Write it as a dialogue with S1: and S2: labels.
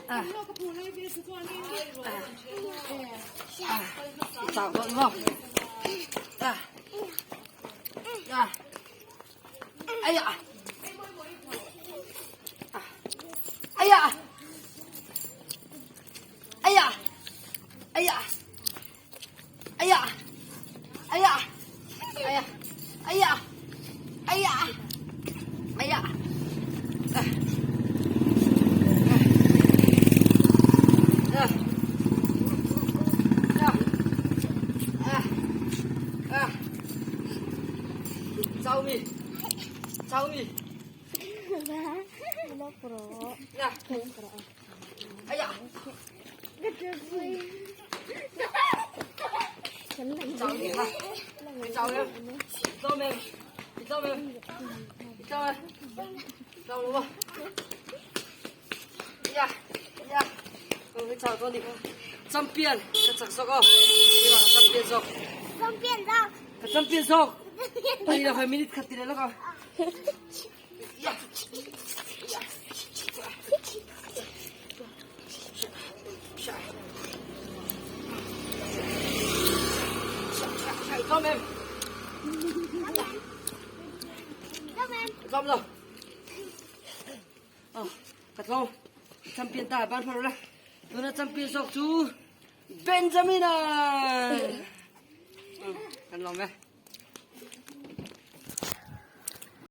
S1: Ah. Ah. Chau dawn maw? Ah. Ah. Ai ah. Ai ah. Ai ah. Ai ah. Ai ah. Ai ah. Ai ah. Ai ah. Ai ah. Ai ah. Ah. Ah. Ah. Ah. Ah. Chau mi. Chau mi. Nah. Ai ah. Chau mi ha. Chau em. Chau em. Chau em. Chau em. Chau đúng không? Ya. Ya. Cái chào tôi đi. Champion, cái chak sok oh. Đi vào champion sok.
S2: Champion zawk.
S1: Ka champion sok. Ai là phải minute khat ti le lo. Ya. Tlawm em.
S2: Tlawm em.
S1: Tlawm lo. Oh, ka tlawm. Champion ta ban pharo la. Tuna champion sok chu Benjamin a. Kan lawm e.